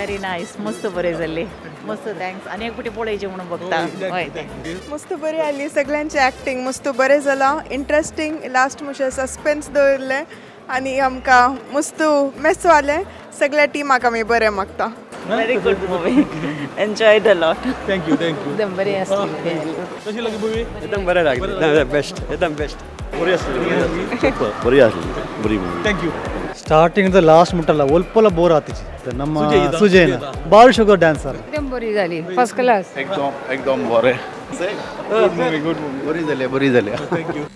Very nice, मस्त बरें जाल्ली. मस्त, thanks. आनी एक फावटी पळोवची म्हणून बघता. हय. मस्त बरी आली. सगळ्यांचे ॲक्टिंग मस्त बरें जालां. इंट्रस्टींग, लास्ट मातशें सस्पेन्स दवरलें आनी आमकां मस्त मेसो आलें. सगळ्या टिमाक आमी बरें मागता. Very good movie, enjoy the lot. Thank you, thank you. एकदम बरी आसली. कशी लागली मूवी? एकदम बरें लागली, बेस्ट, एकदम बेस्ट. बरी आसली, बरी आसली, बरी movie. Thank you. Starting the last ಮುಟ್ಟಲ್ಲ ಒಲ್ಪಲ ಬೋರ್ ಆತಿಜಿ. ನಮ್ಮ ಸುಜಯ್ ಸುಜಯನ ಬಾರಿ ಶುಗರ್ ಡ್ಯಾನ್ಸರ್. एकदम बरी झाली, फर्स्ट क्लास. एकदम एकदम बरें. Good movie, good movie. बरी जाली, बरी जाली. Thank you.